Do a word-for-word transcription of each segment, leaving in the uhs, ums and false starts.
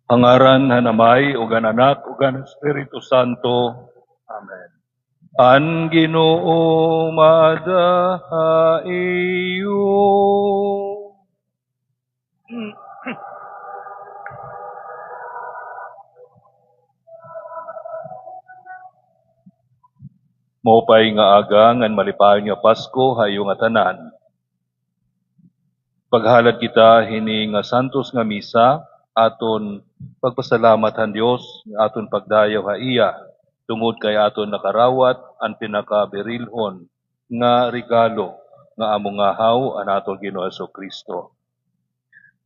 Ha ngaran han Amay, ug han Anak, ug han Espiritu Santo. Amen. An Ginoo maada ha iyo. Maupay nga aga ngan malipayon nga Pasko ha iyo ngatanan. Paghalad kita hini nga santos nga misa, aton pagpasalamat han Dios nga aton pagdayaw ha iya, tungod kay aton nakarawat an pinakabirilhon nga regalo nga amo ngahaw an aton Ginoo Jesu-Cristo.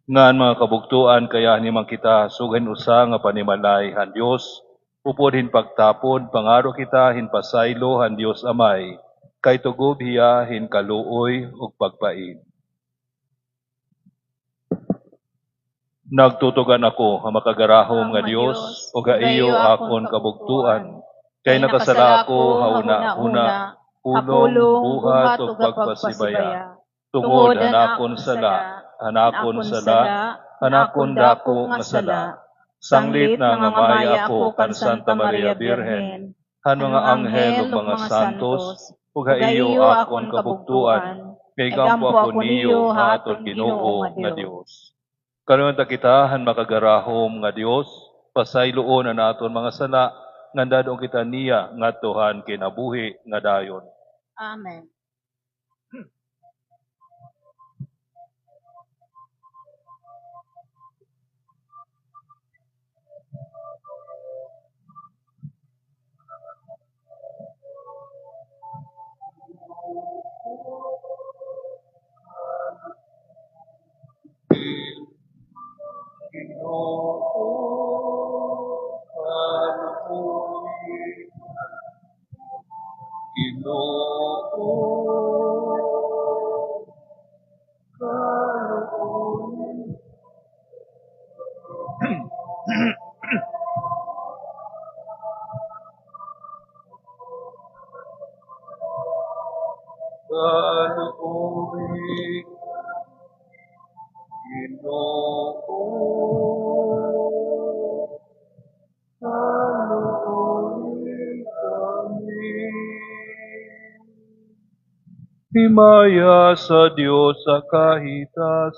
Ngan mga kabugtoan, kayahan man kita sugad hin usa nga panimalay han Dios, upod hin pagtapod, pangaro kita hin pasaylo han Dios Amay, kay tugob hiya hin kaluoy ug pagpain. Nagtutugan ako ha makagarahom nga Dios, ug ha iyo akon kabugtoan, kay nakasala ako ha hunahuna, pulong, buhat, ug pagpasibaya. Tungod han akon sala, han akon sala, han akon dako nga sala. Sanglit nangangamaya ako kan Santa Maria Birhen, han mga anghel ug mga santos, ug ha iyo akon kabugtoan, nga igampo ako niyo ha aton Ginoo nga Dios. Kaluoyan ta kita han makagarahom nga Dios, pasayloon an aton mga sala, ngan dad-on kita niya ngadto han kinabuhi nga dayon. Amen. Himaya sa Dios sa kahitasan.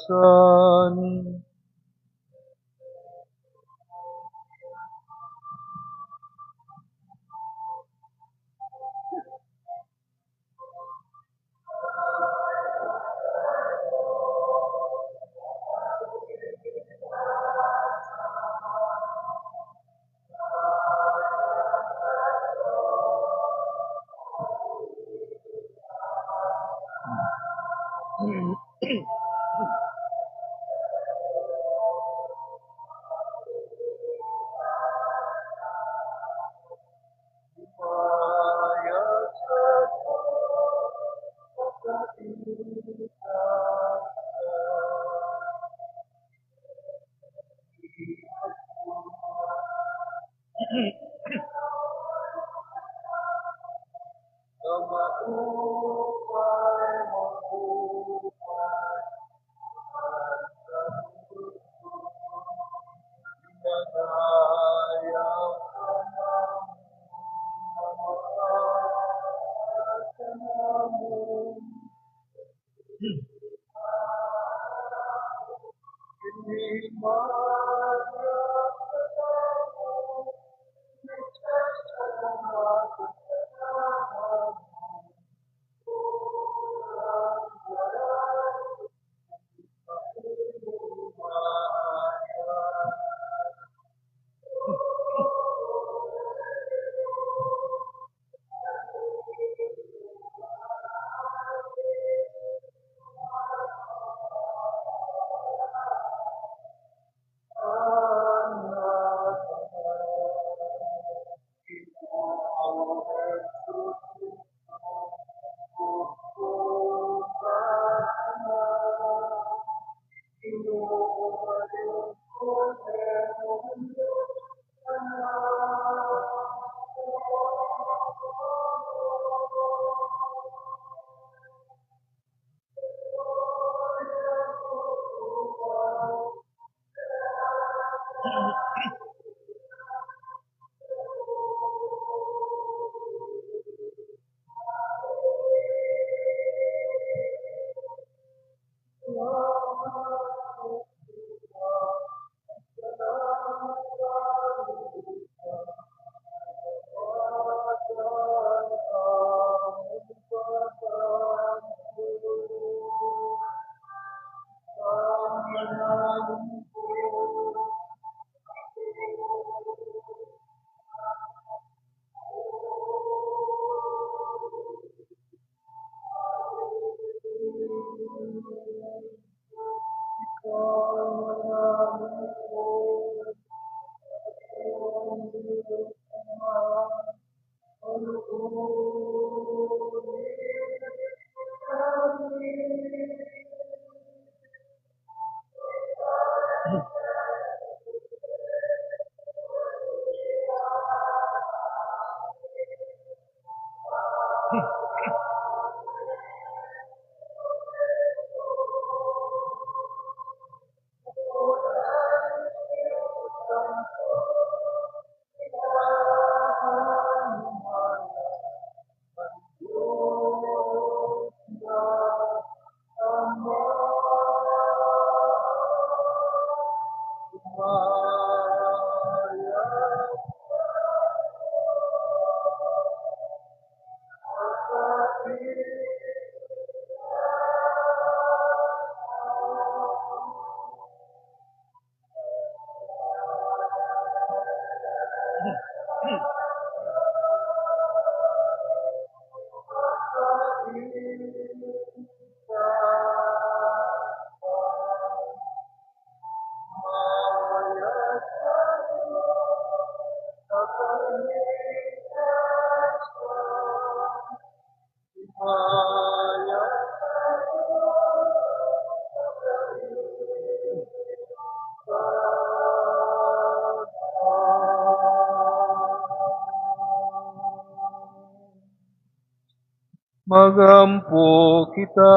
Mag-ampo kita.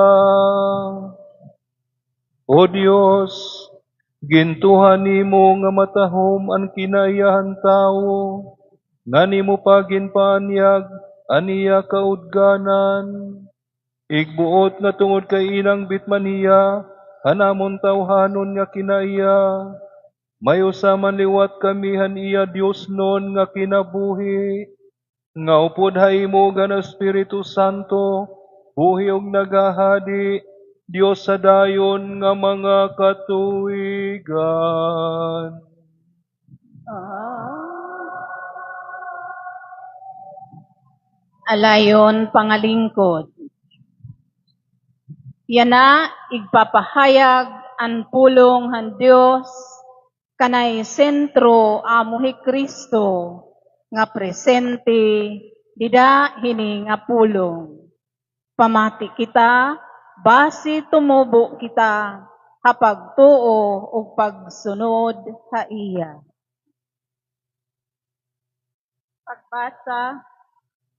O Dios, gintuhan nimo nga matahom an kinaiya han tawo, ngan imo pa ginpaanyag an iya kautganan. Igbuot nga tungod kay ila bitman hiya han amon tawhanon nga kinaiya, may usa man liwat kami han iya diosnon nga kinabuhi, nga upod ha imo ug han Espiritu Santo, buhi ug naghahadi, Dios sa dayon nga mga katuigan. Alayon pangalingkod. Yana igpapahayag an pulong han Dios, kanay sentro amo hi Cristo nga presente dida hini nga pulong. Pamati kita, basi tumubo kita ha pagtuo ug pagsunod ha iya. Pagbasa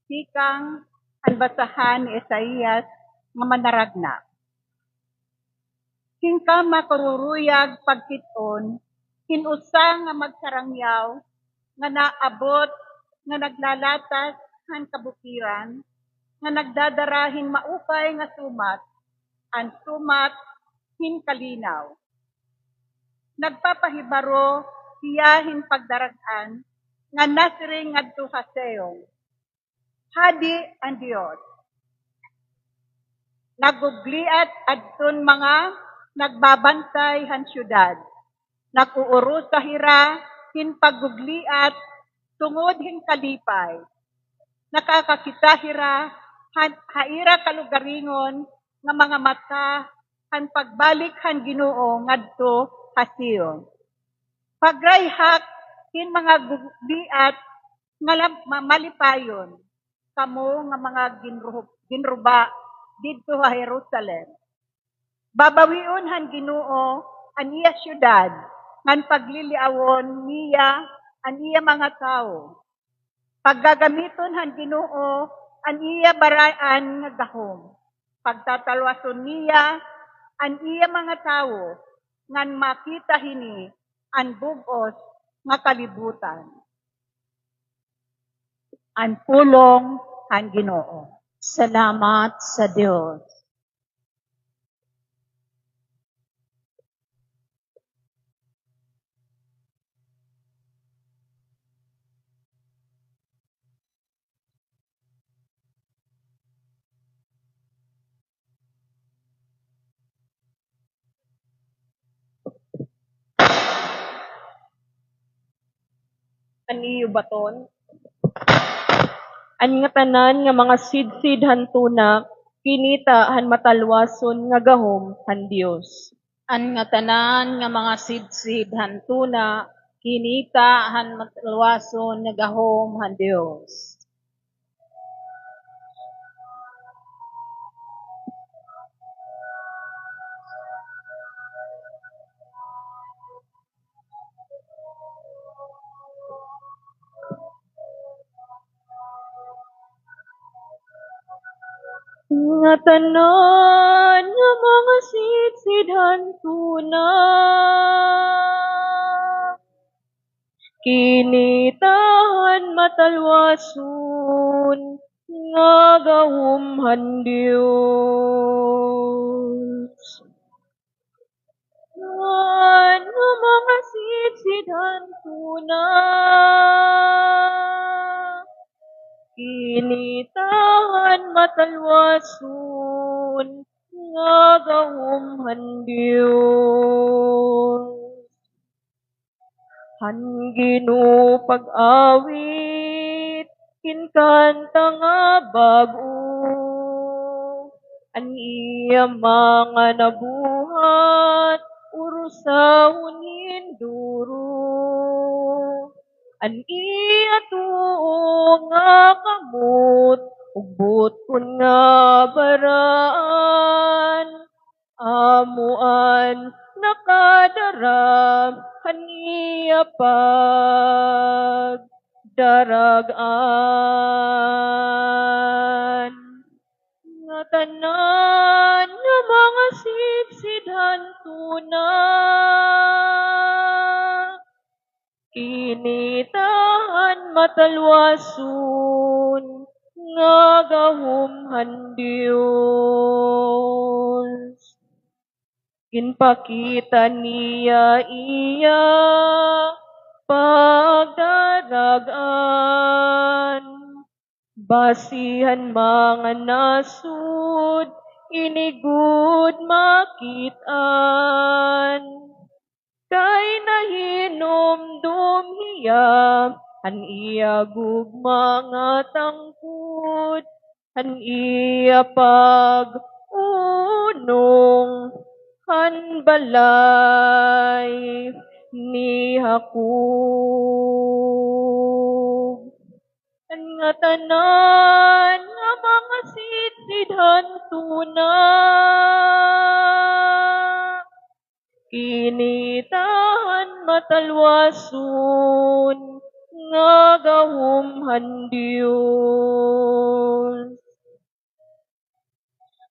tikang han basahan ni Isaias nga manaragna. Hin kamakaruruyag pagkit-on hin usa nga magsarangyaw nga naabot nga naglalatas han kabukiran, nga nagdadara hin maupay nga sumat, an sumat hin kalinaw. Nagpapahibaro hiya hin pagdarag-an nga nasiring ngadto ha Sion, "Hadi an Dios." Nagugliat adton mga nagbabantay han syudad. Nag-uurusa hira hin paggugliat tungod hin kalipay. Nakakakita hira han, ha ira kalugaringon nga mga mata han pagbalik han Ginoo ngadto ha Sion. Pagrayhak hin mga gugliat nga lab-, ma-, malipayon, kamo nga mga ginruh-, ginruba didto ha Jerusalem. Babawion han Ginoo an iya syudad, ngan pagliliawon niya an iya mga tawo. Paggagamiton han Ginoo an iya baray-an nga gahom. Pagtatalwason niya an iya mga tawo, ngan makita hini an bug-os nga kalibutan. An pulong han Ginoo. Salamat sa Dios. An iyo baton. An ngatanan nga mga sidsid han tuna, kinita han matalwason nga gahom han Dios. An ngatanan nga mga sidsid han tuna, kinita han matalwason nga gahom han Dios. Ngatanan nga mga sidsid han tuna, kinita han matalwason nga gahom han Dios. Ngatanan nga mga sidsid han tuna, kinita han matalwason nga gahom han Dios. Han Ginoo pag-awit, hin kanta nga bag-o. An iya mga nabuhat, urusahon hin duro. An iya tuo nga kamot, ug butkon nga baraan. Amo an nakadara han iya pagdarag-an. Ngatanan nga mga sidsid han tuna, kinita han matalwason nga gahom han Dios. Ginpakita niya iya pagdarag-an. Basi han mga nasod, ini gud makit-an. Kay nahinumdom hiya han iya gugma nga tangkod, han iya pag-unong han balay ni Jacob. An ngatanan nga mga sidsid han tuna, kinita han matalwason nga gahom han Dios.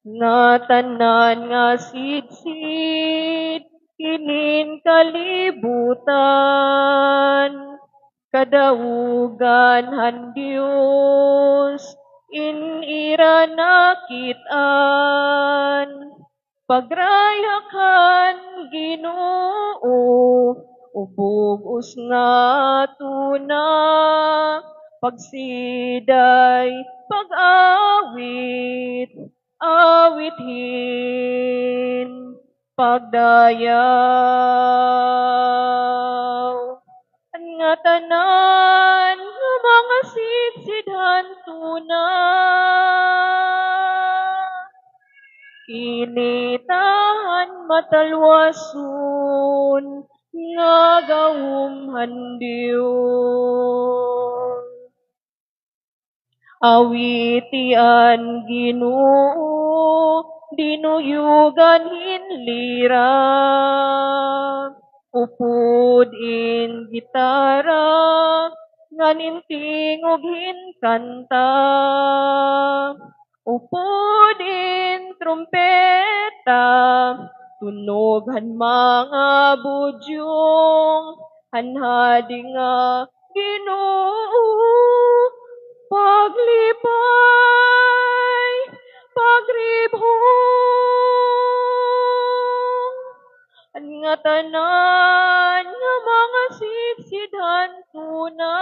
Ngatanan nga sidsid hinin kalibutan, kadaugan han Dios in ira nakit-an. Pagrayhak han Ginoo, ubog-os nga tuna, pagsiday, pag-awit, awit hin pagdayaw. An ngatanan nga mga sidsid han tuna, kinita han matalwason nga gahom han Dios. Awiti an Ginoo, dinuyugan hin lira, upod in gitara, ngan in tingog hin kanta. Upod in trumpeta, tunog han mga budyong, han Hadi nga Ginoo, paglipay, pagribhong. An ngatanan nga mga sidsid han tuna,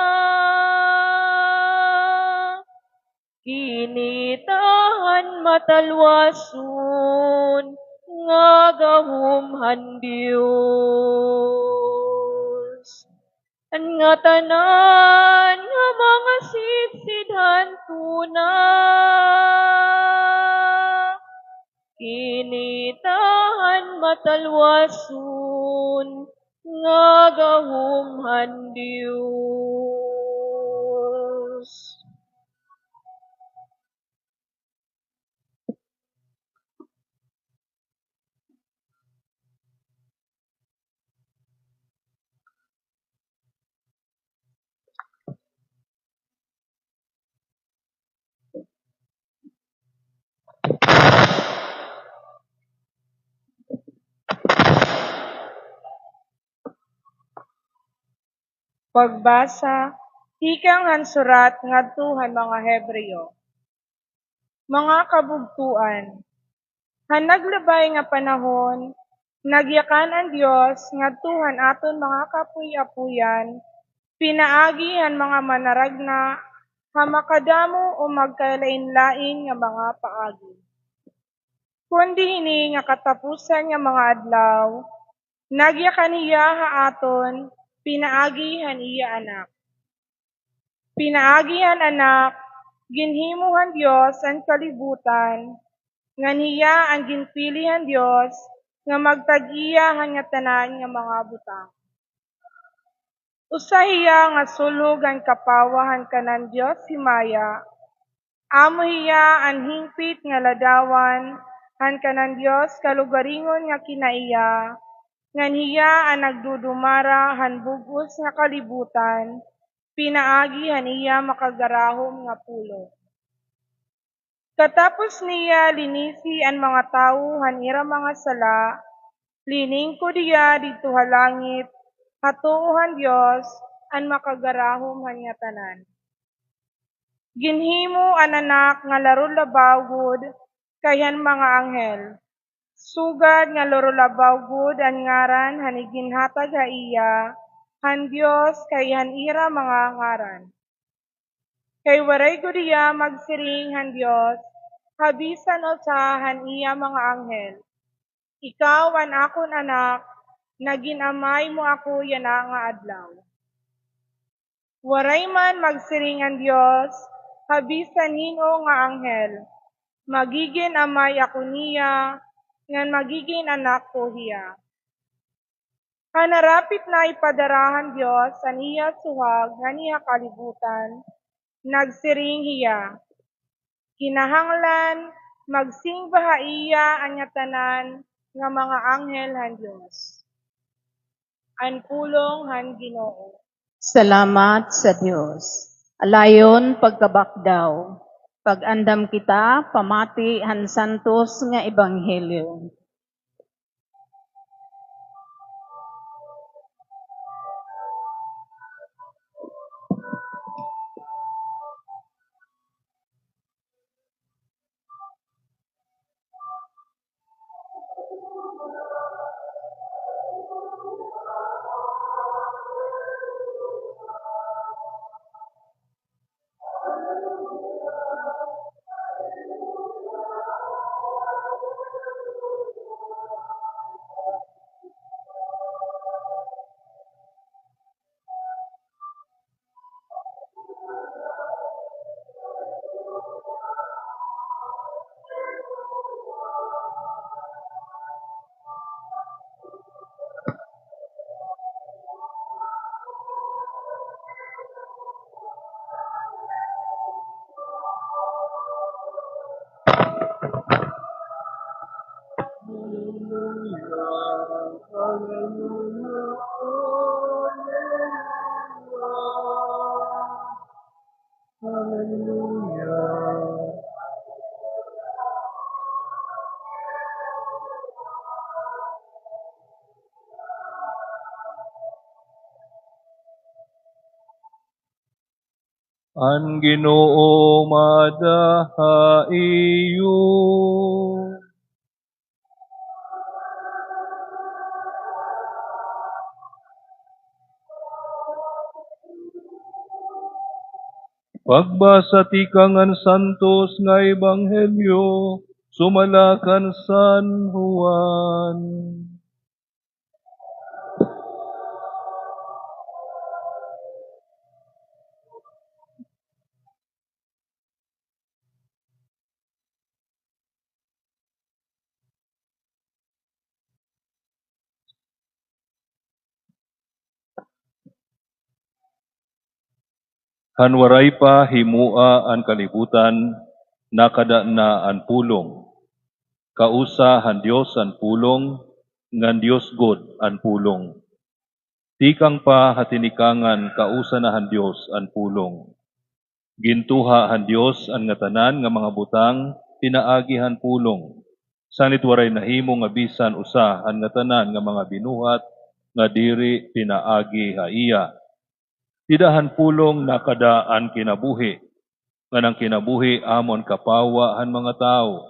kinita han matalwason nga gahom han Dios. Ngatanan nga mga sidsid han tuna, kinita han matalwason nga gahom han Dios. Pagbasa tikang han surat ngadto han mga Hebreo. Mga kabugtoan, han naglabay nga panahon, nagyakan an Dios ngadto han aton mga kaapoy-apoyan pinaagi han mga manaragna ha makadamo o magkalainlain nga mga paagi. Kundi hini nga katapusan nga mga adlaw, nagyakan hiya ha aton pinaagi han iya Anak. Pinaagi han Anak, ginhimo han Dios an kalibutan, ngan hiya an ginpili han Dios nga magtag-iya han ngatanan nga mga butang. Usa hiya nga sulhog han kapawa han kanan Dios himaya. Amo hiya an hingpit nga ladawan han kanan Dios kalugaringon nga kinaiya, ngan hiya an nagdudumara han bug-os nga kalibutan pinaagi han iya makagarahom nga pulong. Katapos niya linisi an mga tawo han ira mga sala, liningkod hiya didto ha langit, ha tuo han Dios, an makagarahom han ngatanan. Ginhimo an Anak nga larulabaw gud kay han mga anghel, sugad nga larulabaw gud an ngaran han iginhatag ha iya han Dios kay han ira mga ngaran. Kay waray gud hiya magsiring han Dios ha bisan usa han iya mga anghel, "Ikaw an akon Anak, nagin-amay mo ako yana nga adlaw." Waray man magsiring an Dios ha bisan hin-o nga anghel, "Magigin amay ako niya, ngan magigin anak ko hiya." Ha narapit na ipadara han Dios an iya suhag nganhi ha kalibutan, nagsiring hiya, "Kinahanglan magsingba ha iya an ngatanan nga mga anghel han Dios." An pulong han Ginoo. Salamat sa Dios. Alayon pagkabakdaw, pag-andam kita pamati han santos nga ebanghelyo. Hallelujah, hallelujah, hallelujah. An Ginoo maada ha iyo. Pagbasa tikang han santos nga ebanghelyo sumala kan San Juan. Han waray pa himoa an kalibutan, nakada na an pulong. Kausa han Dios an pulong, ngan Dios gud an pulong. Tikang pa ha tinikangan kausa na han Dios an pulong. Gintuha han Dios an ngatanan nga mga butang pinaagi han pulong. Sanglit waray nahimo nga bisan usa han ngatanan nga mga binuhat nga diri pinaagi ha iya. Dida han pulong nakada an kinabuhi, ngan an kinabuhi amo an kapawa han mga tawo.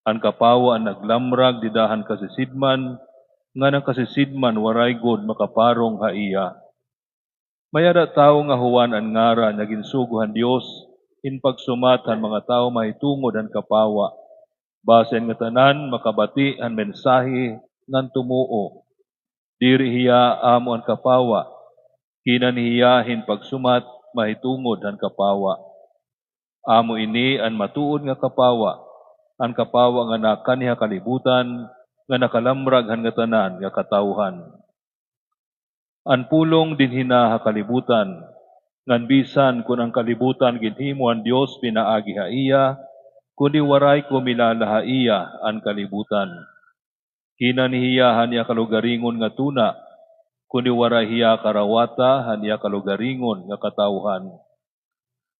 An kapawa an naglamrag dida han kasisidman, ngan an kasisidman waray gud makaparong ha iya. May-ada tawo nga Juan an ngaran nga ginsugo han Dios hin pagsumat han mga tawo mahitungod han kapawa. Basi an ngatanan makabati han mensahe ngan tumuo. Diri hiya amo an kapawa, kinanhi hiya hin pagsumat mahitungod han kapawa. Amo ini an matuod nga kapawa, an kapawa nga nakanhi ha kalibutan, nga nakalamrag han ngatanan nga katawhan. An pulong dinhi na ha kalibutan, ngan bisan kun an kalibutan ginhimo han Dios pinaagi ha iya, kundi waray kumilala ha iya an kalibutan. Kinanhi hiya han iya kalugaringon nga tuna, kundi waray hiya karawata han iya kalugaringon nga katawhan.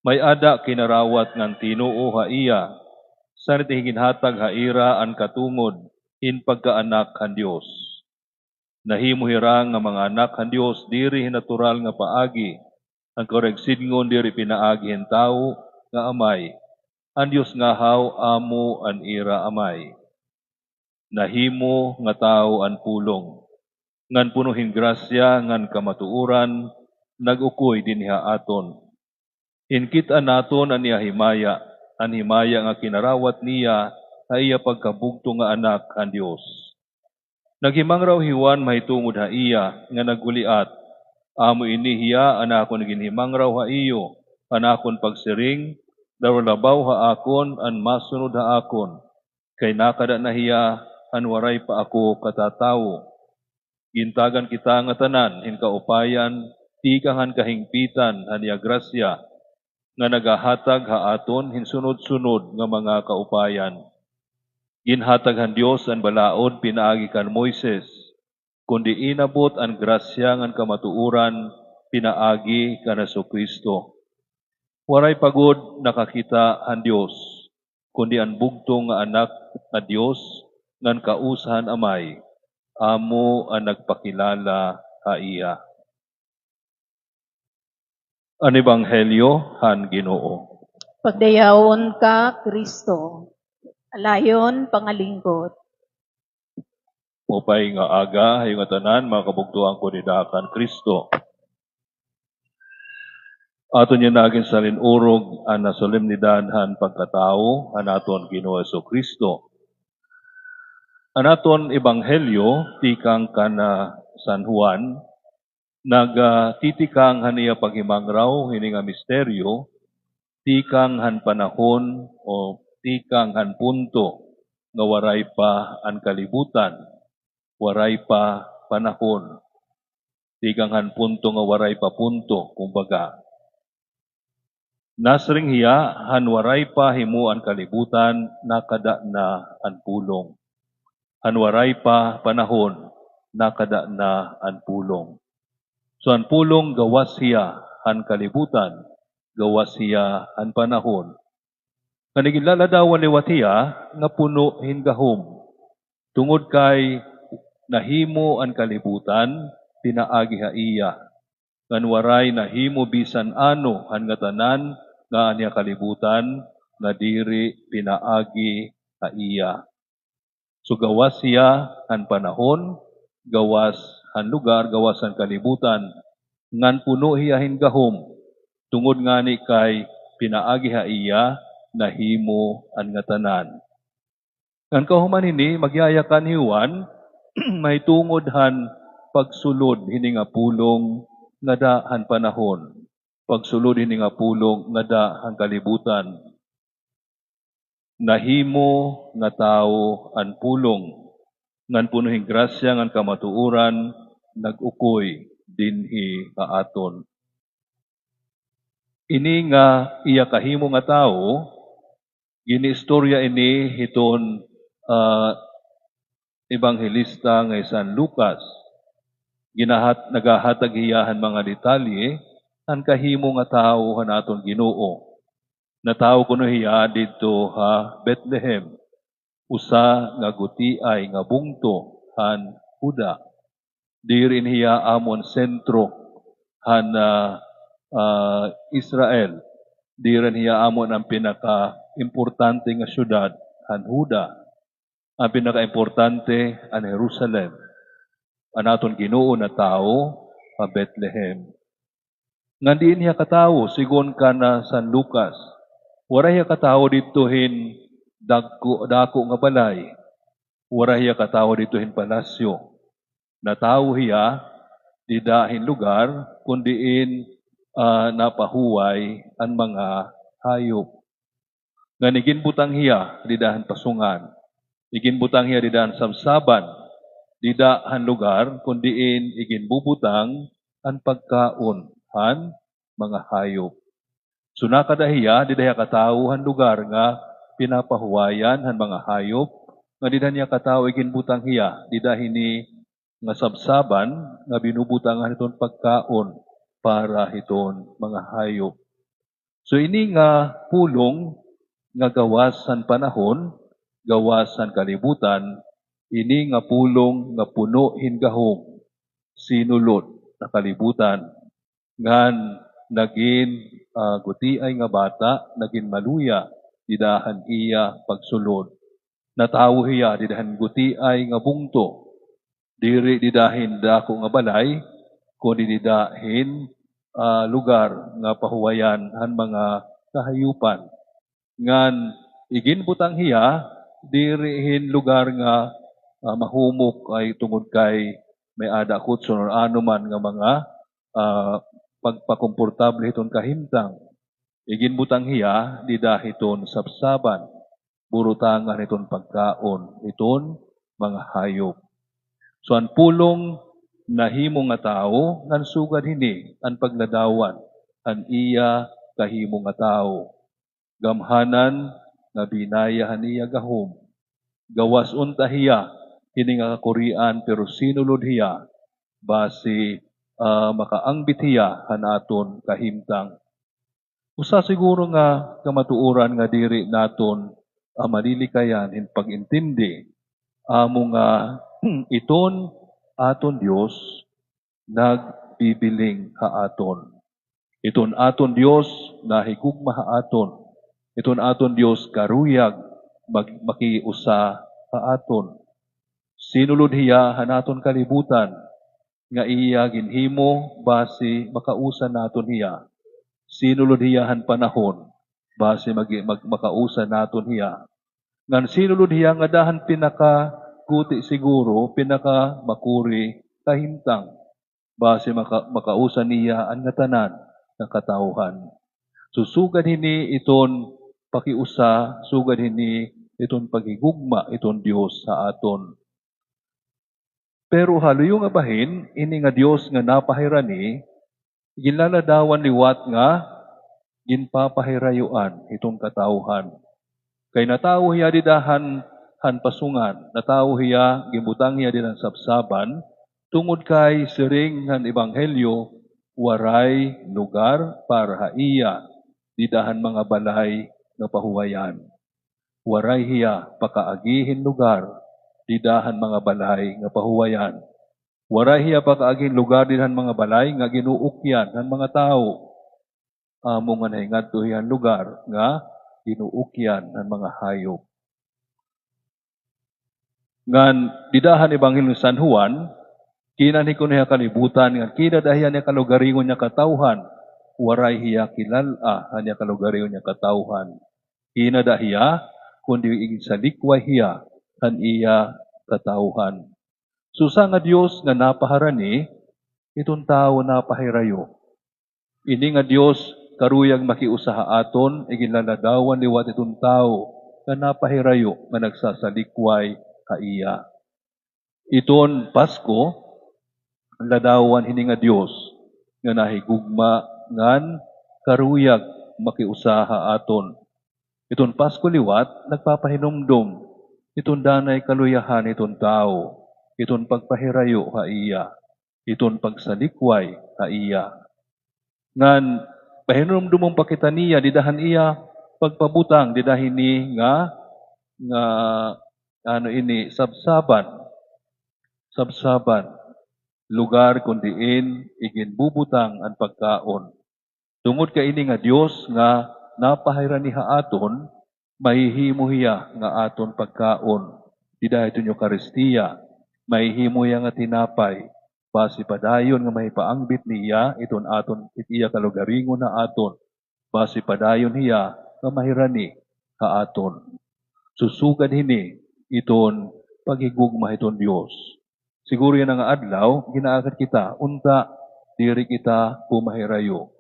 May-ada kinarawat ngan tinuo ha iya, sanglit iginhatag ha ira an katungod hin pagkaanak han Dios. Nahimo hira nga mga anak han Dios diri hin natural nga paagi, an kahurigsidngon diri pinaagi hin tawo nga amay. An Dios ngahaw amo an ira Amay. Nahimo nga tawo an pulong, ngan puno hin grasya ngan kamatuoran, nag-ukoy dinhi ha aton. Inkit-an naton an iya himaya, an himaya nga kinarawat niya ha iya pagkabugto nga Anak han Dios. Naghimangraw hi Juan mahitungod ha iya nga nagguliat, "Amo ini hiya an akon ginhimangraw ha iyo, an akon pagsiring, dara labaw ha akon an masunod ha akon, kay nakada na hiya han waray pa ako katatawo." Gintagan kita ngatanan hin kaupayan tikang han kahingpitan han iya grasya, nga nagahatag ha aton hin sunod-sunod nga mga kaupayan. Ginhatag han Dios an balaod pinaagi kan Moises, kundi inabot an grasya ngan kamatuoran pinaagi kan Jesu-Cristo. Waray pa gud nakakita han Dios, kundi an bugtong nga Anak nga Dios ngan kausa han Amay, amo an nagpakilala ha iya. An Ebanghelyo han Ginoo. Pagdayawon ka, Kristo. Alayon, pangalingkod. Maupay nga aga ha iyo ngatanan, mga kabugtoan ko dida kan Kristo. Aton yana ginsalin-urog an solemnidad han pagkatawo han aton Ginoo Jesu-Cristo. An aton ebanghelyo tikang kan, ah, San Juan, nagtitikang han iya paghimangraw hini nga misteryo, tikang han panahon o tikang han punto nga waray pa an kalibutan, waray pa panahon. Tikang han punto nga waray pa punto, kumbaga. Nasiring hiya, "Han waray pa himo an kalibutan, nakada na an pulong. Han waray pa panahon, nakada na an pulong." So, an pulong gawas hiya han kalibutan, gawas hiya han panahon. Ngan iginlaladawan liwat hiya nga puno hin gahom, tungod kay nahimo an kalibutan pinaagi ha iya, ngan waray nahimo bisan ano han ngatanan nga an iya kalibutan nga diri pinaagi ha iya. So, gawas hiya han panahon, gawas han lugar, gawas han kalibutan, ngan puno hiya hin gahom, tungod ngani kay pinaagi ha iya nahimo an ngatanan. Ngan kahuman hini, magyayakan hi Juan mahitungod han pagsulod hini nga pulong ngada han panahon, pagsulod hini nga pulong ngada han kalibutan. Nahimo nga tawo an pulong, ngan puno hin grasya ngan kamatuoran, nag-ukoy dinhi ha aton. Ini nga iya kahimo nga tawo, giniistorya ini hiton, ah, ebanghelista nga hi San Lucas. Ginahat-, nagahatag hiya han mga detalye han kahimo nga tawo han aton Ginoo. Natawo kuno hiya didto ha Betlehem, usa nga gutiay nga bungto han Juda. Diri ini hiya amo an sentro han, ah, ah, Israel. Diri ini hiya amo an pinakaimportante nga syudad han Juda. An pinakaimportante an Jerusalem. An aton Ginoo natawo ha Betlehem. Ngan diin hiya katawo, sigon kan, ah, San Lucas. Waray hiya katawo didto hin dagko, dako nga balay. Waray hiya katawo didto hin palasyo. Natawo hiya dida hin lugar kon diin, ah, napahuway an mga hayop. Ngan iginbutang hiya dida han pasungan. Iginbutang hiya dida han sabsaban, dida han lugar kon diin iginbubutang an pagkaon han mga hayop. So, nakada hiya, dida hiya katawo han lugar nga pinapahuwayan han mga hayop, nga dida niya katawo, iginbutang hiya dida hini nga sabsaban nga binubutangan hiton pagkaon para hiton mga hayop. So, ini nga pulong nga gawas han panahon, gawas han kalibutan, ini nga pulong nga puno hin gahom, sinulod ha kalibutan, ngan nagin, ah, gutiay nga bata, nagin maluya dida han iya pagsulod. Natawo hiya dida han gutiay nga bungto. Diri dida hin dako nga balay, kundi dida hin, ah, lugar nga pahuwayan han mga kahayupan. Ngan iginbutang hiya diri hin lugar nga, ah, mahumok ay tungod kay may-ada kutson or ano man nga mga, ah, pagpakomportable hiton kahimtang. Iginbutang hiya dida hiton sabsaban, burutangan hiton pagkaon hiton mga hayop. So, an pulong nahimo nga tawo, ngan sugad hini an pagladawan han iya kahimo nga tawo. Gamhanan nga binaya han iya gahom. Gawas unta hiya hini nga kakurian, pero sinulod hiya basi, ah, makaangbit hiya han aton kahimtang. Usa siguro nga kamatuoran nga diri naton, ah, malilikayan hin pag-intindi, amo nga iton aton Dios nagbibiling ha aton. Iton aton Dios nahigugma ha aton. Iton aton Dios karuyag mag-, makiusa ha aton. Sinulod hiya han aton kalibutan nga iya ginhimo basi makausa naton hiya. Sinulod hiya han panahon basi magi-, mag-, makausa naton hiya. Ngan sinulod hiya ngada han pinakaguti siguro, pinakamakuri kahimtang. Basi maka-, makausa niya an ngatanan nga katawhan. So, sugad hini iton pakiusa, sugad hini iton paghigugma iton Dios ha aton. Pero ha luyo nga bahin, ini nga Dios nga napahirani, ginlaladawan liwat nga ginpapahirayoan hiton katawhan. Kay natawo hiya dida han, han pasungan, natawo hiya, ginbutang hiya dida han sabsaban, tungod kay siring han ebanghelyo, waray lugar para ha iya dida han mga balay nga pahuwayan. Waray hiya pakaagi hin lugar dida han mga balay nga pahuwayan. Waray hiya pakaagi hin lugar dida han mga balay nga ginuukyan han mga tawo. Amo nga nahingadto hiya han lugar nga ginuukyan han mga hayop. Ngan dida han Ebanghelyo ni San Juan, kinanhi kuno hiya kalibutan, ngan kinada hiya an iya kalugaringon nga katawhan, waray hiya kilal-a han iya kalugaringon nga katawhan. Kinada hiya, kundi iginsalikway hiya han iya katawhan. So, usa nga Dios nga napaharani, iton tawo napahirayo. Ini nga Dios karuyag makiusa ha aton, iginlaladawan liwat iton tawo nga napahirayo nga nagsasalikway ha iya. Iton Pasko, ladawan hini nga Dios nga nahigugma ngan karuyag makiusa ha aton. Iton Pasko liwat nagpapahinumdom iton danay kaluyahan hiton tawo, iton pagpahirayo ha iya, iton pagsalikway ha iya. Ngan pahinumdomon pa kita niya dida han iya pagpabutang dida hini nga, nga, ano ini, sabsaban, sabsaban, lugar kon diin iginbubutang an pagkaon. Tungod kay ini nga Dios nga napahirani ha aton, mahihimo hiya nga aton pagkaon. Dida hiton Eukaristia, mahihimo hiya nga tinapay, basi padayon nga mahipaangbit niya iton aton, it iya kalugaringon ha aton, basi padayon hiya nga mahirani ha aton. Susugad hini iton paghigugma hiton Dios. Siguro yana nga adlaw, ginaaghat kita, unta diri kita pumahirayo.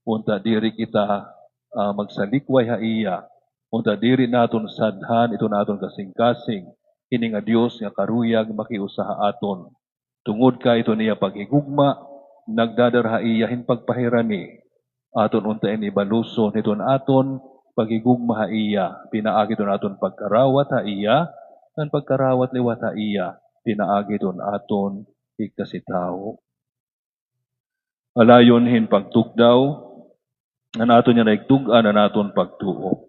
Unta diri kita, ah, magsalikway ha iya. Unta diri naton sadhan iton aton kasingkasing, ini nga Dios nga karuyag makiusa ha aton. Tungod kay iton iya paghigugma, nagdadara ha iya hin pagpahirani. Aton unta ini baluson hiton aton paghigugma ha iya, pinaagi hiton aton pagkarawat ha iya, ngan pagkarawat liwat ha iya, pinaagi hiton aton igkasitawo. Alayon hin pagtugdaw, ngan aton yana igtug-an an aton pagtuo.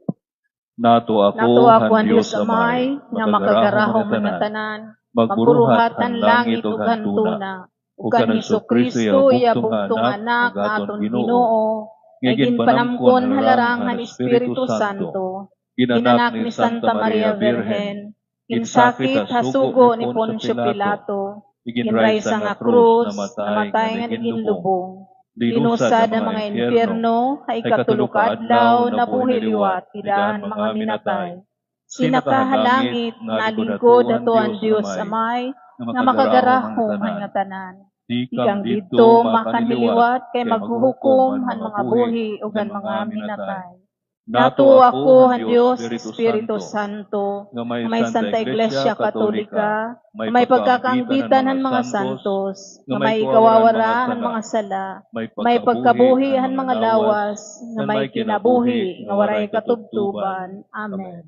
Nato ako han Dios Amay, nga makagarahom han ngatanan, magburuhat han langit ug han tuna, ug kan Jesucristo iya bugtong Anak nga aton Ginoo, nga ginpanamkon ha larangan han Espiritu Santo, ginanak ni Santa Maria Birhen, ginsakit ha sugo ni Poncio Pilato, ginraysa ha krus, namatay ngan iginlubong, linusad ha mga impyerno, ha ikatulo ka adlaw nabuhi liwat dida han mga minatay. Sinaka ha langit, nalingkod hadto han Dios Amay, nga makagarahom han ngatanan. Tikang didto makanliwat kay maghuhukom han mga buhi ug han mga minatay. Nato ako han Dios Espiritu Santo, nga may Santa Iglesia Katolika, nga may pagkakaanggitan han mga santos, nga may ikawawara han mga sala, may pagkabuhi han mga lawas, nga may kinabuhi nga waray katubtuban. Amen.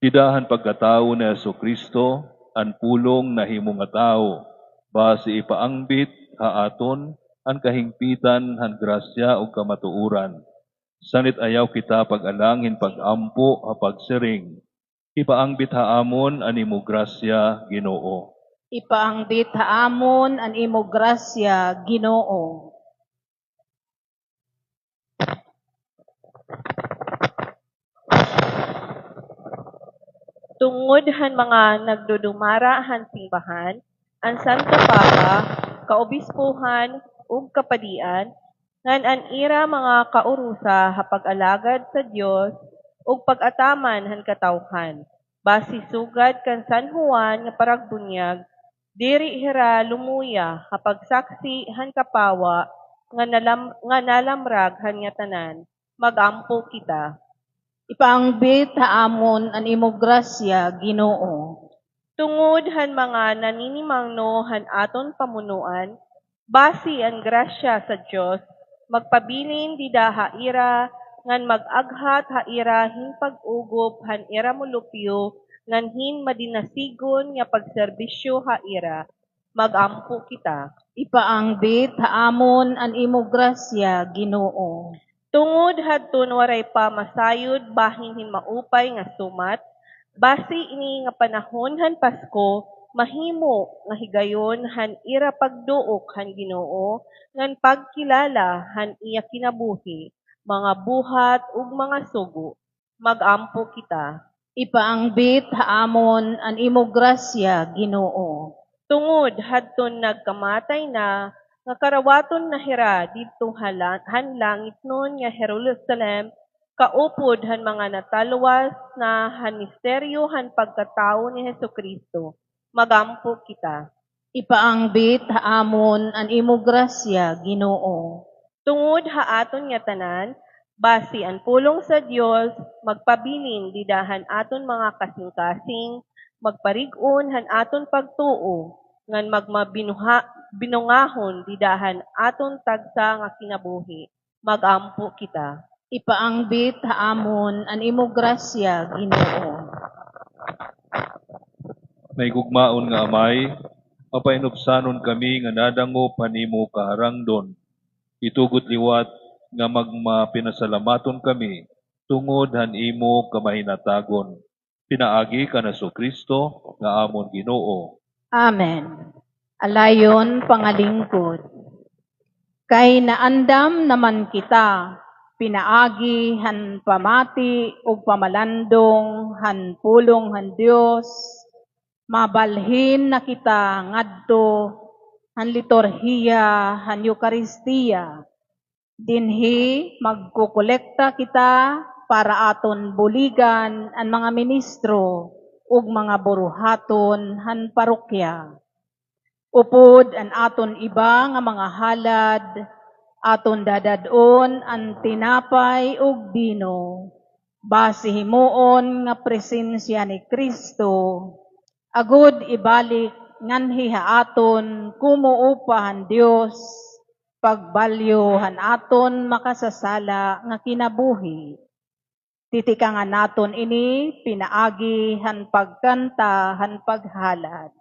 Dida han pagkatawo ni Jesucristo, an pulong nahimo nga tawo, basi ipaangbit ha aton an kahingpitan han grasya ug kamatuoran. Sanit ayaw kita pag-alang hin pag-ampo ha pagsiring, "Ipaangbit ha amon an imo grasya, Ginoo." Ipaangbit ha amon an imo grasya, Ginoo. Tungod han mga nagdudumara han simbahan, an Santo Papa, kaobispohan, ug kapadian, ngan an ira mga kaurusa ha pag-alagad sa Dios ug pag-ataman han katawhan, basi sugad kan San Juan nga paragbunyag, diri hira lumuya ha pagsaksi han kapawa nga nalam-, nga nalamrag han ngatanan. Mag-ampo kita. Ipaangbit ha amon an imo grasya, Ginoo. Tungod han mga naninimangno han aton pamunuan, basi an grasya sa Dios magpabilin dida ha ira ngan mag-aghat ha ira hin pag-ugop han ira molupyo ngan hin madinasigon nga pagserbisyo ha ira. Mag-ampo kita. Ipaangbit ha amon an imo grasya, Ginoo. Tungod hadton waray pa masayod bahin hin maupay nga sumat, basi ini nga panahon han Pasko mahimo nga higayon han ira pagduok han Ginoo ngan pagkilala han iya kinabuhi, mga buhat ug mga sugo. Mag-ampo kita. Ipaangbit ha amon an imo grasya, Ginoo. Tungod hadton nagkamatay na, nga karawaton na hira didto ha la-, han langitnon nga Jerusalem, kaupod han mga natalwas na han misteryo han pagkatawo ni Jesucristo. Mag-ampo kita. Ipaangbit ha amon an imo grasya, Ginoo. Tungod ha aton ngatanan, basi an pulong sa Dios magpabilin dida han aton mga kasingkasing, magparig-on han aton pagtuo, ngan magmabinuha-, binungahon dida han aton tagsa nga kinabuhi. Mag-ampo kita. Ipaangbit ha amon an imo grasya, Ginoo. Mahigugmaon nga Amay, mapainubsanon kami nga nadangop han imo kaharangdon. Itugot liwat nga magmapinasalamaton kami tungod han imo kamahinatagon. Pinaagi kan Jesu-Cristo nga amon Ginoo. Amen. Alayon pangalingkod. Kay naandam naman kita, pinaagi han pamati ug pamalandong han pulong han Dios, mabalhin na kita ngadto han liturhiya han Eukaristiya. Dinhi magkokolekta kita para aton buligan an mga ministro ug mga buruhaton han parokya. Upod an aton iba nga mga halad, aton dadad-on an tinapay ug bino, basi himuon nga presensya ni Cristo, agod ibalik nganhi ha aton komo upa han Dios, pagbalyo han aton makasasala nga kinabuhi. Titikangan naton ini pinaagi han pagkanta han paghalad.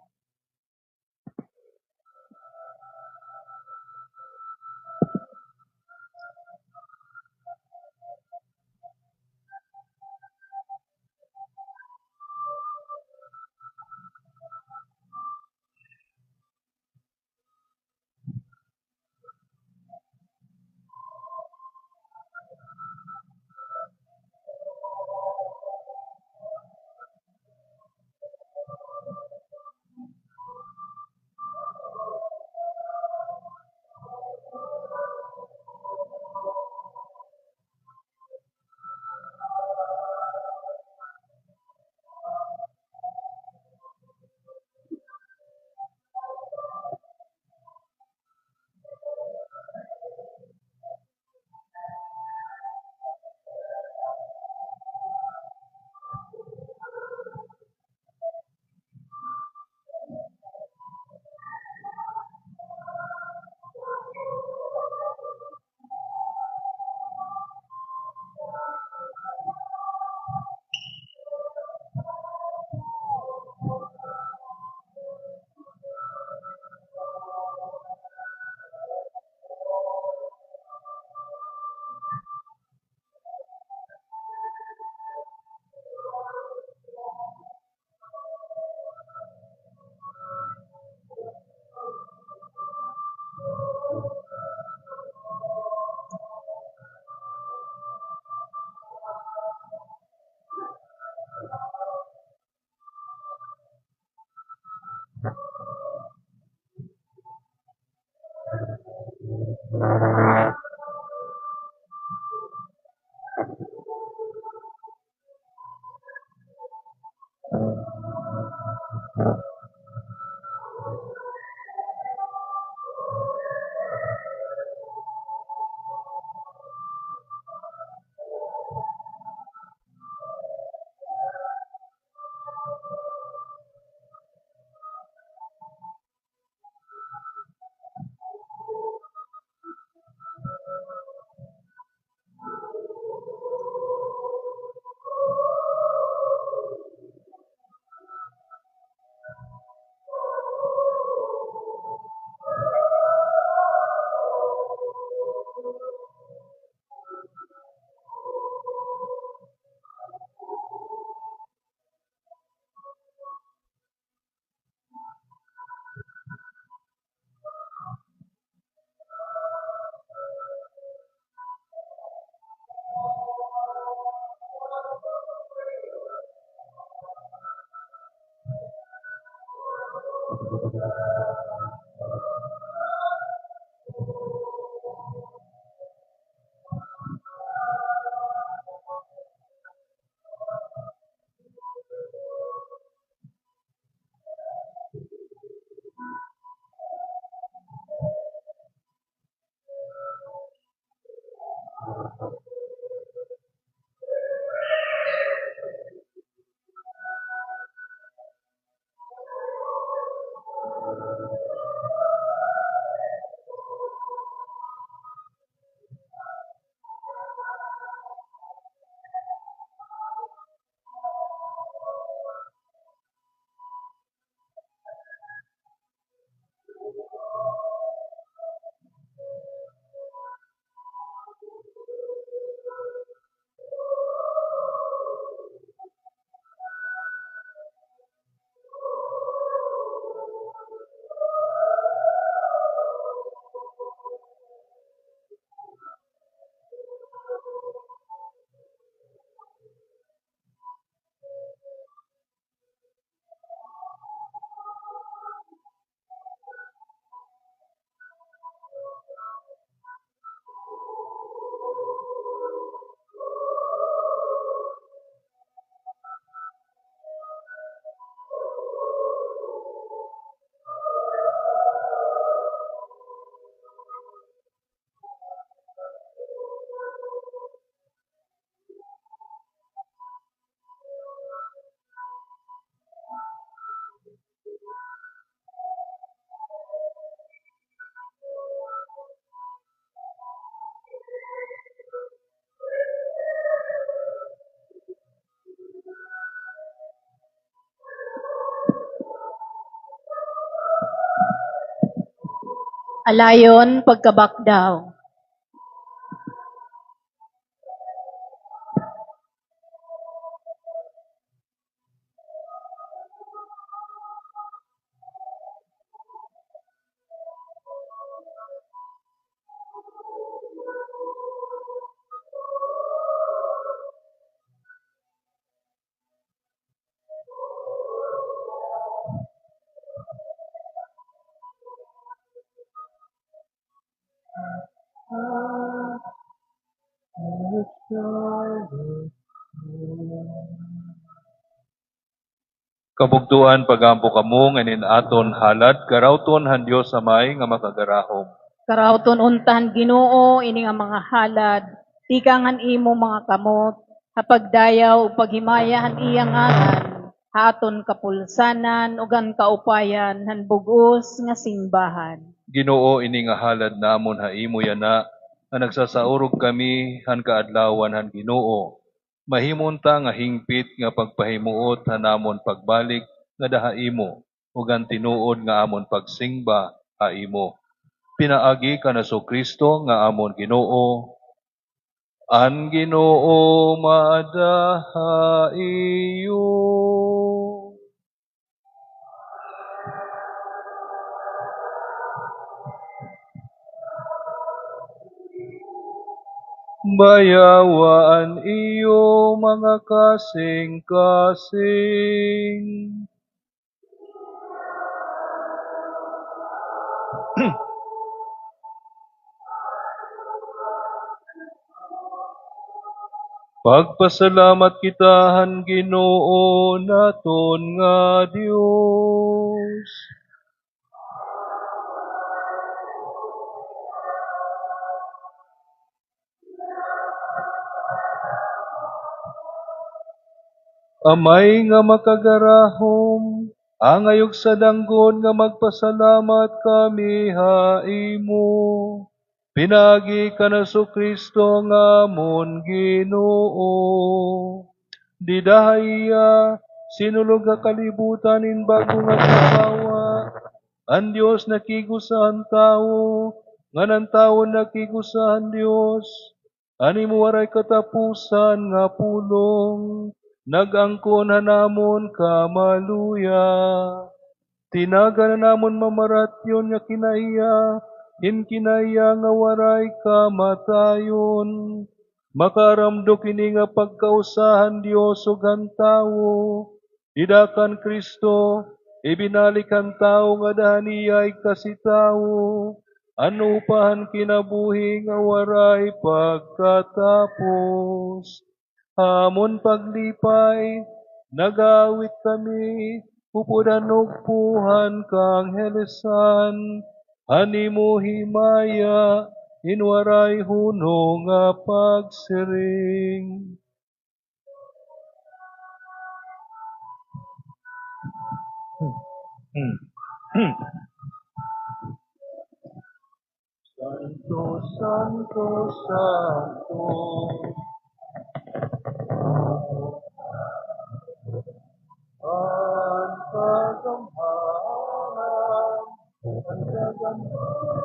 Alayon, pagkabakdaw. Kabugtoan, pag-ampo kamo nga inin aton halad, karawton han Dios Amay nga Makagarahom. Karawton unta han Ginoo ini nga mga halad, tikang han imo mga kamot, ha pagdayaw ug paghimaya han iya ngaran, ha aton kapulsanan ug han kaupayan han bug-os nga simbahan. Ginoo, ini nga halad namon ha imo yana, nga nagsasaurog kami han kaadlawan han Ginoo. Mahimo unta nga hingpit nga pagpahimuot han amon pagbalik ngada ha imo, ug an tinuod nga amon pagsingba ha imo. Pinaagi kan Jesu-Cristo nga amon Ginoo. An Ginoo maada ha iyo. Bayawa an iyo mga kasingkasing. Pagpasalamat kita han Ginoo naton nga Dios. Amay nga Makagarahom, angay ug sadanggod nga magpasalamat kami ha imo, pinaagi kan Jesu-Cristo nga amon Ginoo. Dida ha iya, sinulog ha kalibutan in bag-o nga ginhawa. An Dios nakig-usa han tawo, ngan an tawo nakig-usa han Dios. An imo waray katapusan nga pulong, nag-angkon han amon kamaluya. Tinagan an amon mamaratyon nga kinaiya, hin kinaiya nga waray kamatayon. Makaaramdog ini nga pagkausa han Dios ug han tawo. Dida kan Cristo, ibinalik han tawo ngada han iya igkasitawo, an upa han kinabuhi nga waray pagkatapos. Ha amon paglipay, nag-aawit kami upod han ugpo han kaanghelesan, han imo himaya, in waray hunong nga pagsiring. Santo, santo, santo. An kagamhanan, an kagamhanan.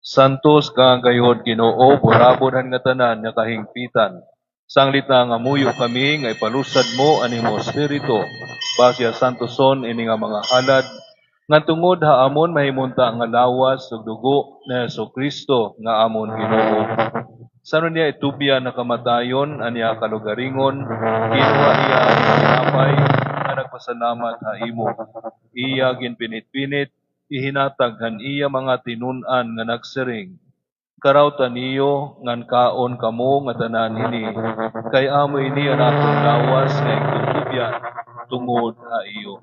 Santos ka gayod, Ginoo, burabod han ngatanan nga kahingpitan. Sanglit na nga muyo kami nga ipalusad mo an imo Espiritu, basi ha santoson ini nga mga halad, ngan tungod ha amon mahimo unta nga lawas ug dugo ni Jesu-Cristo nga amon Ginoo. San-o niya itubyan ha kamatayon an iya kalugaringon, ginuha niya an tinapay, nga nag- salamat ha imo. Iya ginpinit-pinit, ihinatag han iya mga tinun-an nga nagsiring, "Karawta niyo ngan kaon kamo ngatanan hini, kay amo ini an akon lawas nga igtutubyan tungod ha iyo."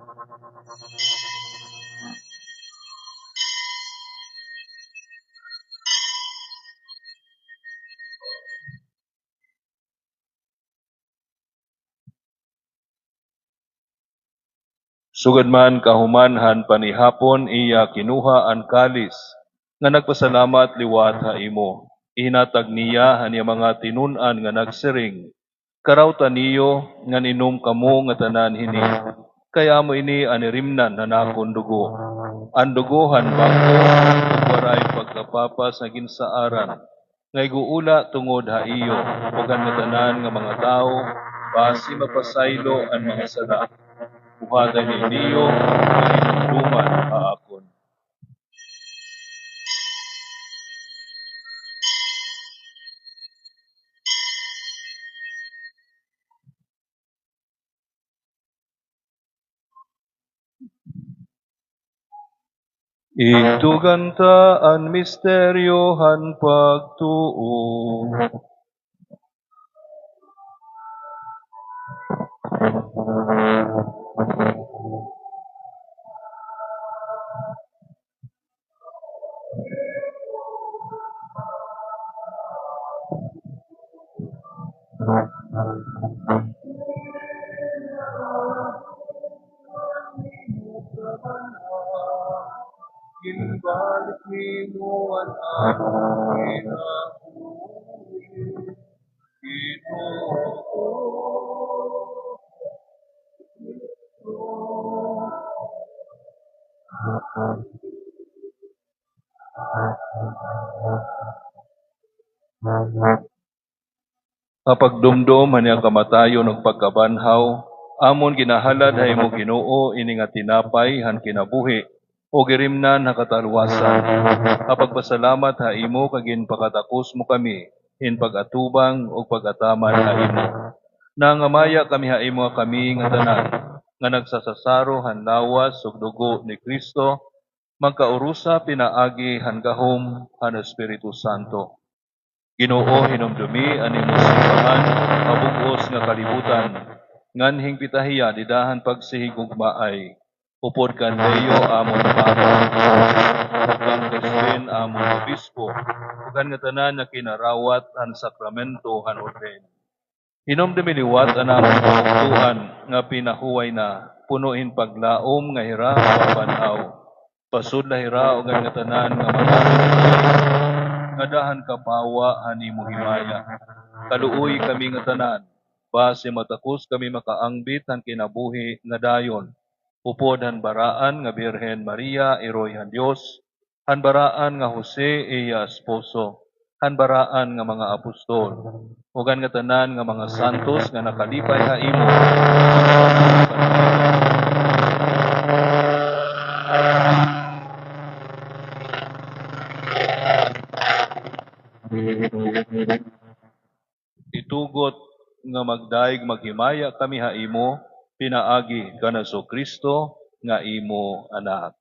Sugad man kahuman han panihapon, iya kinuha an kalis, nga nagpasalamat liwat ha imo. Ihinatag niya han iya mga tinun-an nga nagsiring, "Karawta niyo ngan inom kamo ngatanan hini, kay amo ini an irimnan han akon dugo, an dugo han bag-o ug waray pagkapapas nga ginsaaran, nga iguula tungod ha iyo ug han ngatanan nga mga tawo, basi mapasaylo an mga sala. Buhata ini niyo, nga hinumduman ha akon." Igtugan ta an misteryo han pagtuo. Ginbalik nimo an akon kinabuhi. Ha pagdumdom han iya kamatayon ug pagkabanhaw, amon ginahalad ha imo, Ginoo, ini nga tinapay han kinabuhi, ug irimnan ha kataluwasan. Ha pagpasalamat ha imo kay ginpakatakos mo kami hin pag-atubang ug pag-ataman ha imo. Nangamaya kami ha imo nga kami ngatanan nga nagsasasaro han lawas ug dugo ni Cristo, magkaurusa pinaagi han gahom han Espiritu Santo. Ginoo, hinumdomi an imo simbahan ha bug-os nga kalibutan, ngan hingpita hiya dida han pagsihigugmaay, upod kan Leo amon Papa, ug kan Crispin amon Obispo, ug han ngatanan nga kinarawat han sakramento han orden. Hinumdomi liwat an amon kabugtoan nga pinahuway na, puno hin paglaom nga hira mapabanhaw. Pasudla hira ug an ngatanan nga mga nga dahan kapawa han imo himaya. Kaluoyi kami ngatanan, basi matakos kami makaangbit han kinabuhi nga dayon, upod han baraan nga Birhen Maria, Iroy han Dios, han baraan nga Jose, iya esposo, han baraan nga mga apostol, ug an ngatanan nga mga santos nga nakalipay ha imo. Itugot nga magdayeg maghimaya kami ha imo, pinaagi kan Jesucristo nga imo Anak.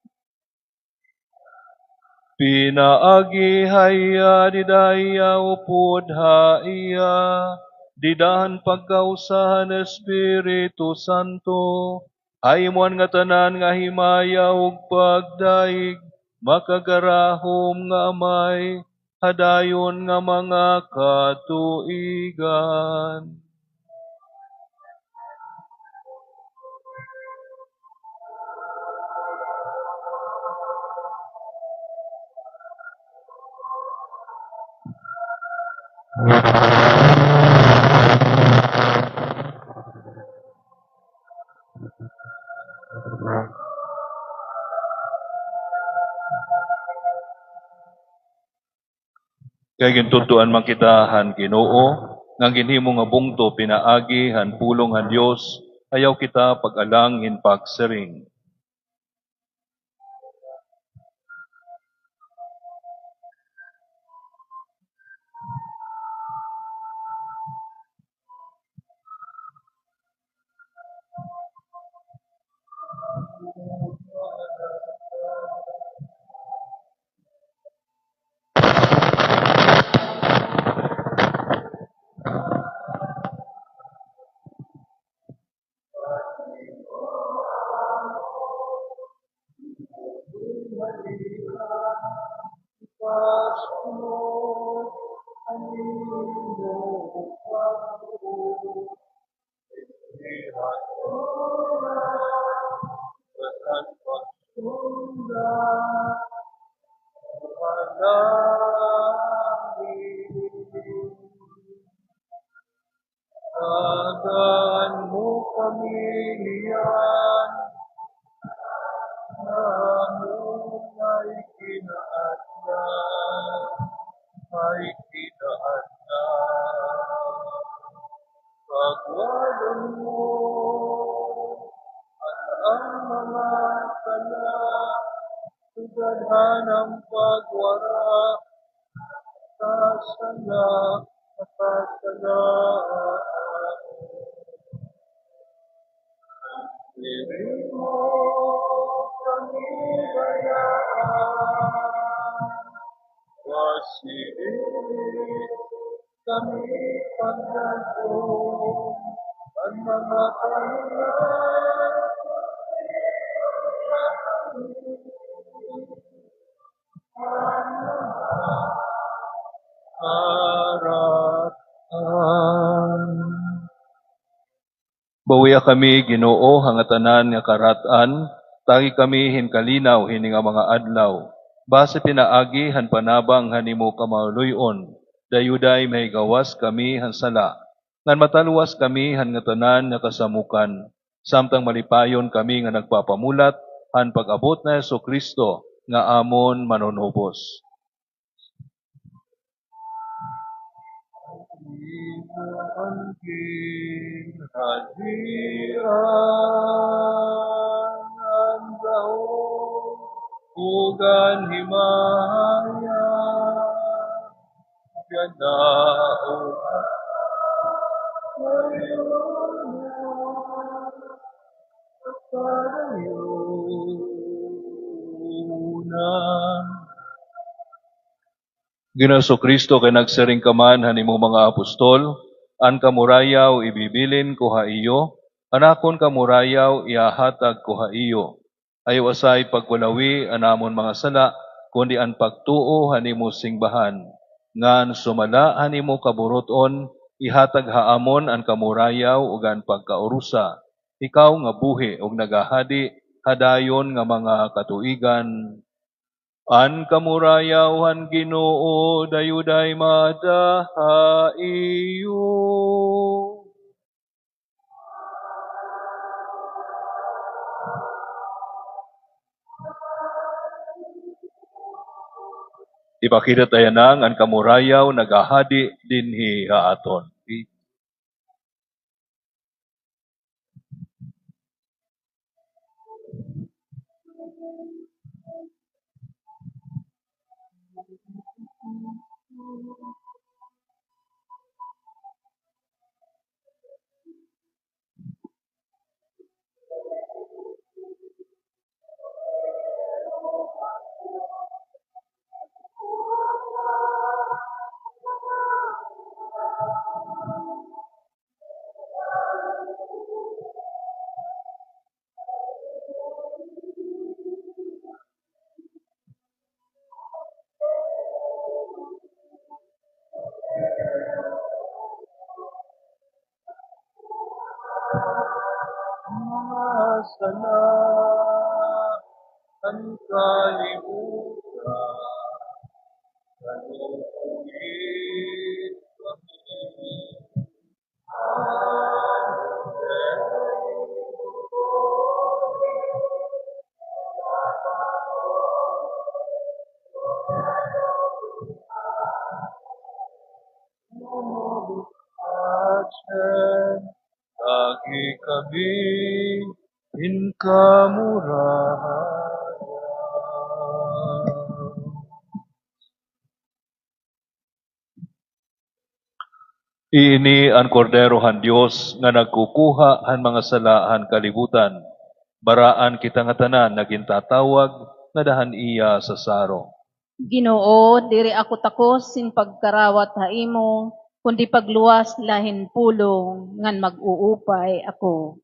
Pinaagi ha iya, dida ha iya, upod ha iya, dida han pagkausa han Espiritu Santo, ha imo an ngatanan nga himaya ug pagdayeg, makagarahom nga Amay, ha dayon nga mga katuigan. Kay gintudloan man kita han Ginoo, nga an ginhimo nga bungto pinaagi han pulong han Dios, ayaw kita pag-alang hin pagsiring. Tagaan mo kami niyan, amon may kinaadlaw, may kinaadlaw. Pagwadon mo an amon mga sala, sugad han amon pagwara ha sala, ha sala. Diri mo kami bayaan, basi diri kami pagdad-on han mga panulay. Karat-an. Bawia kami, Ginoo, ha ngatanan nga karat-an, tagi kami hin kalinaw hini nga mga adlaw. Basi pinaagi han panabang han imo kamaluy-on, dayuday mahigawas kami han sala, ngan matalwas kami han ngatanan nga kasamokan, samtang malipayon kami nga nagpapamulat han pag-abot ni Jesu-Cristo nga amon Manunubos. An kahadian, an gahom, ug an himaya, Ginoo Jesucristo, kay nagsiring ka man han imo mga apostol, "An kamurayaw ibibilin ko ha iyo, an akon kamurayaw ihahatag ko ha iyo." Ayaw asay pagkulawi an amon mga sala, kundi an pagtuo han imo singbahan, ngan sumala han imo kaburut-on, ihatag ha amon an kamurayaw ug an pagkaurusa. Ikaw nga buhi ug naghahadi ha dayon nga mga katuigan. An kamurayaw han Ginoo dayuday maada ha iyo. Ipakita ta yana nga an kamurayaw naghahadi dinhi ha aton. Mga sala han kalibutan, kalugit kami. Lagi kami hin kamurahayan. Iini an Kordero han Dios nga nagkukuha han mga sala han kalibutan. Baraan kita ngatanan nga gintatawag ngada han iya sa saro. Ginoo, diri ako takos sin pagkarawat ha imo, kundi pagluwas la hin pulong ngan mag-uupay ako.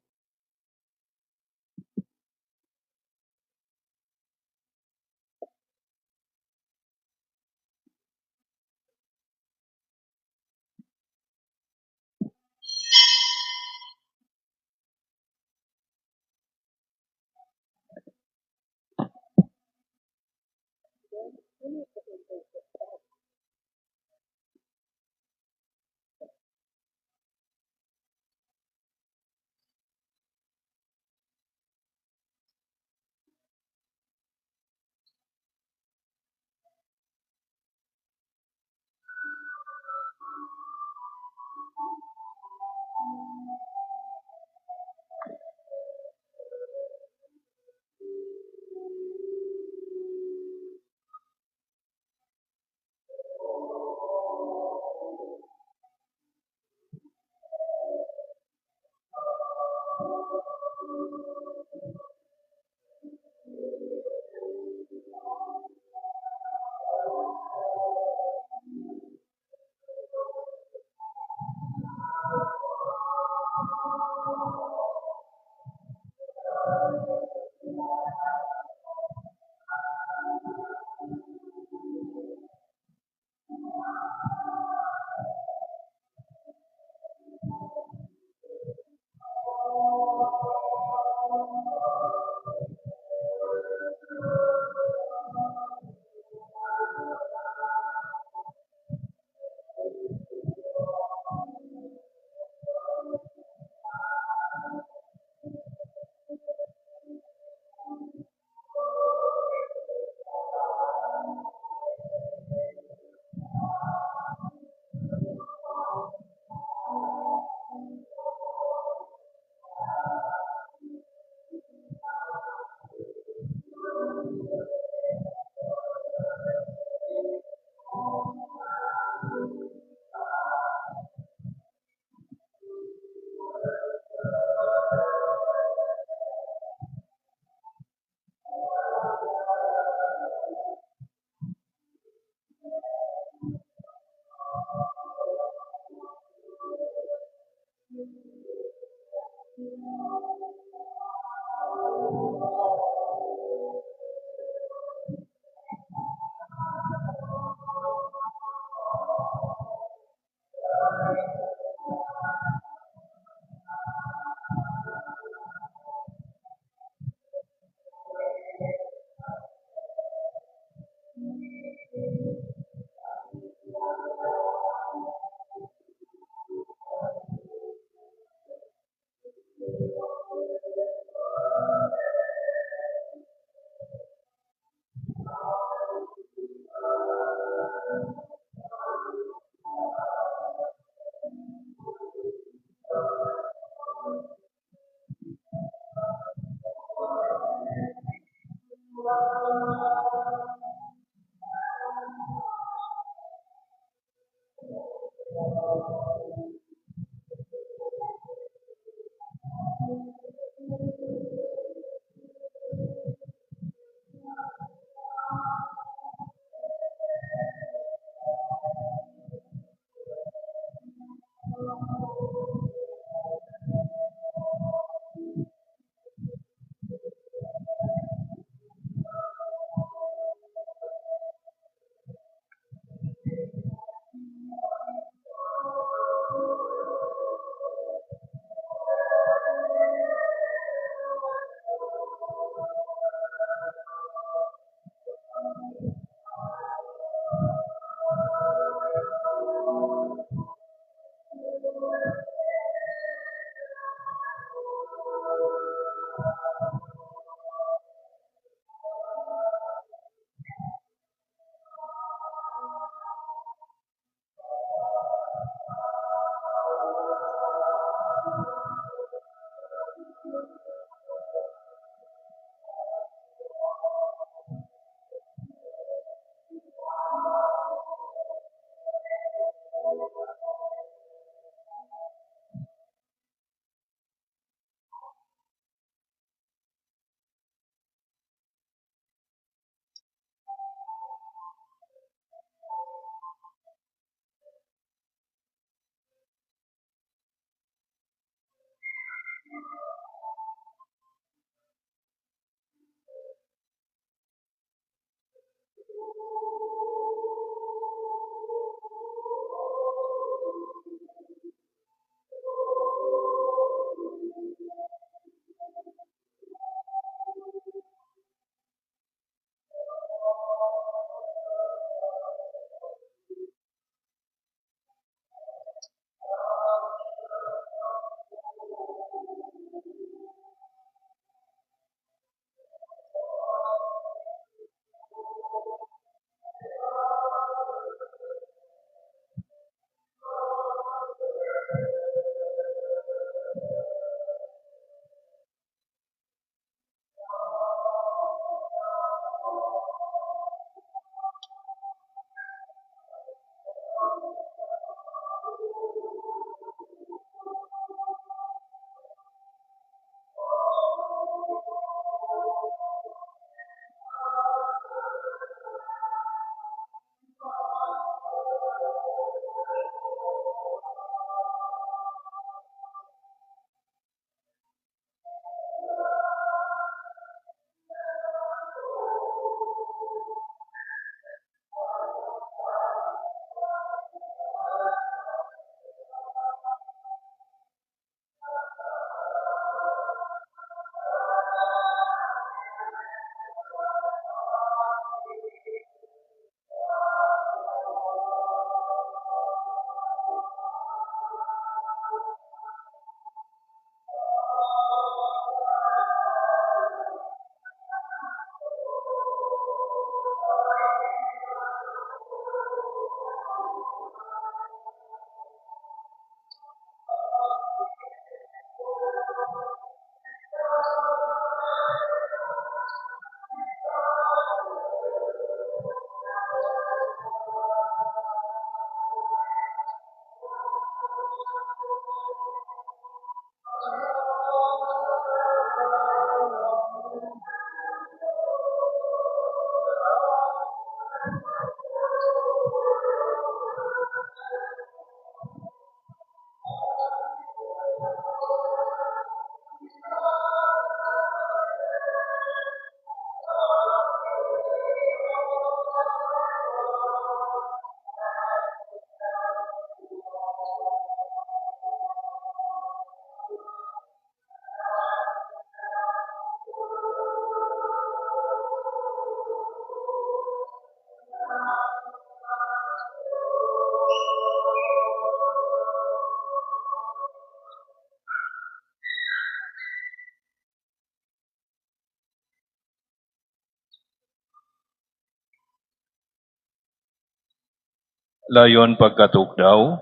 Layon pagkatukdaw.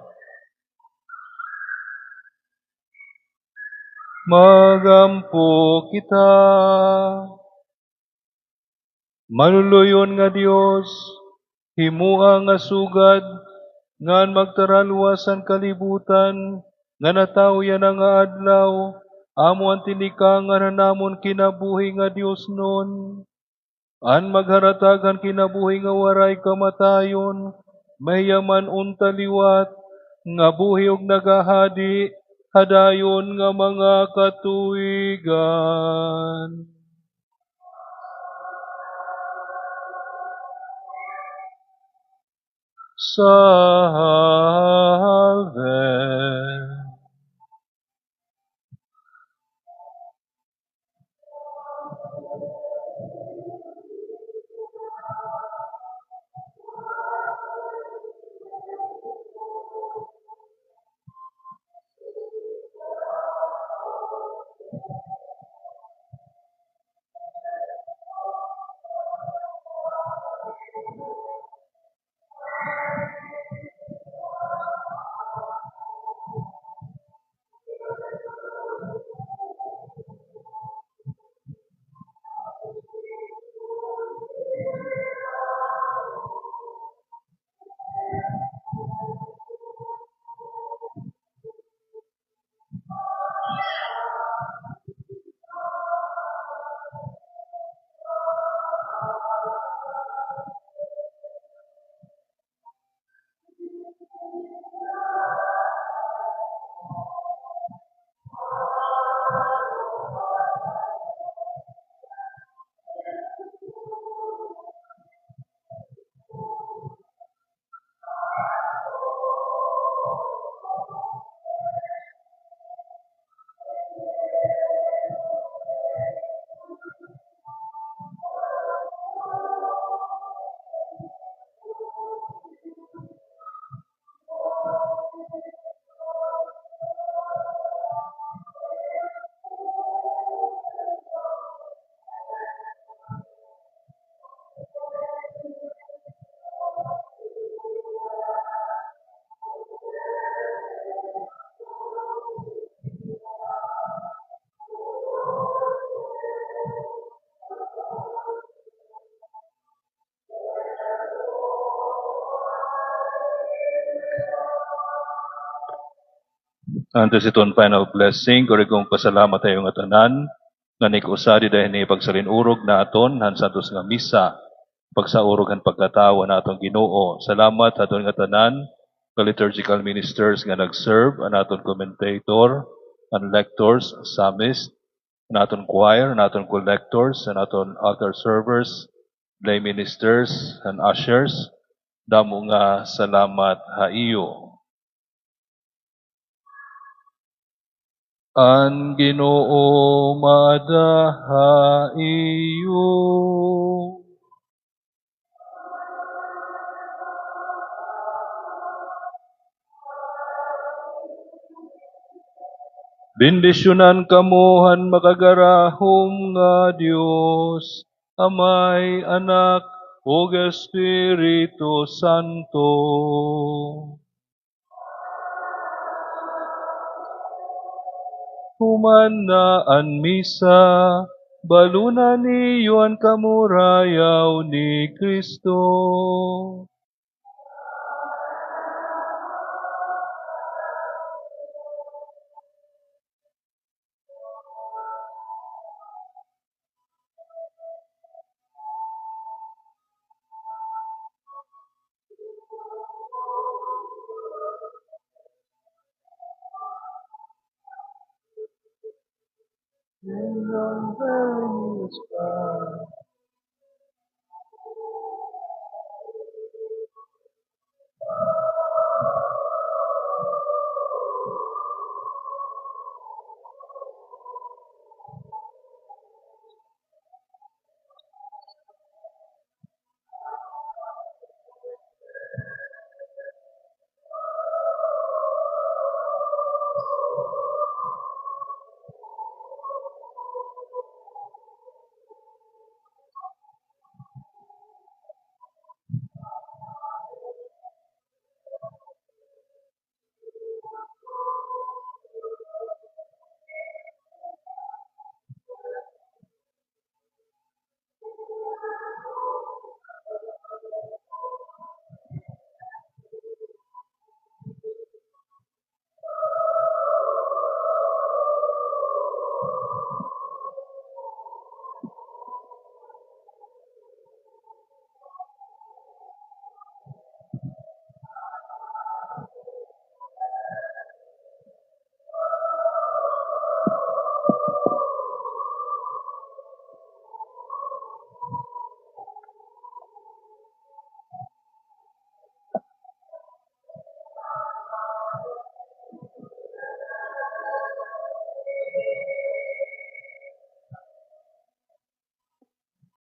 Magampo kita. Maluluy-on nga Dios, himoa nga sugad ngan magtaralwas han kalibutan, nga natawo yana nga adlaw, amo an tinikangan han amon kinabuhi nga diosnon. An magharatag han kinabuhi nga waray kamatayon, mahiyaman unta liwat, nga buhi ug nagahadi ha dayon nga mga katuigan. Salve. Antes hiton final blessing, kuri kong pasalamat ha iyo ngatanan, nga nik-usa dida hini pagsalin-urog naton han santos nga misa, pagsaurog han pagkatawo han aton Ginoo. Salamat ha aton ngatanan nga liturgical ministers nga nag-serve, an aton commentator, an lectors, psalmist, an aton choir, an aton collectors, an aton altar servers, lay ministers, an ushers. Damo nga salamat ha iyo. An Ginoo maada ha iyo. Bendisyonan kamo han makagarahom nga Dios, Amay, Anak, ug Espiritu Santo. Human na an misa, baluna niyo an kamurayaw ni Cristo.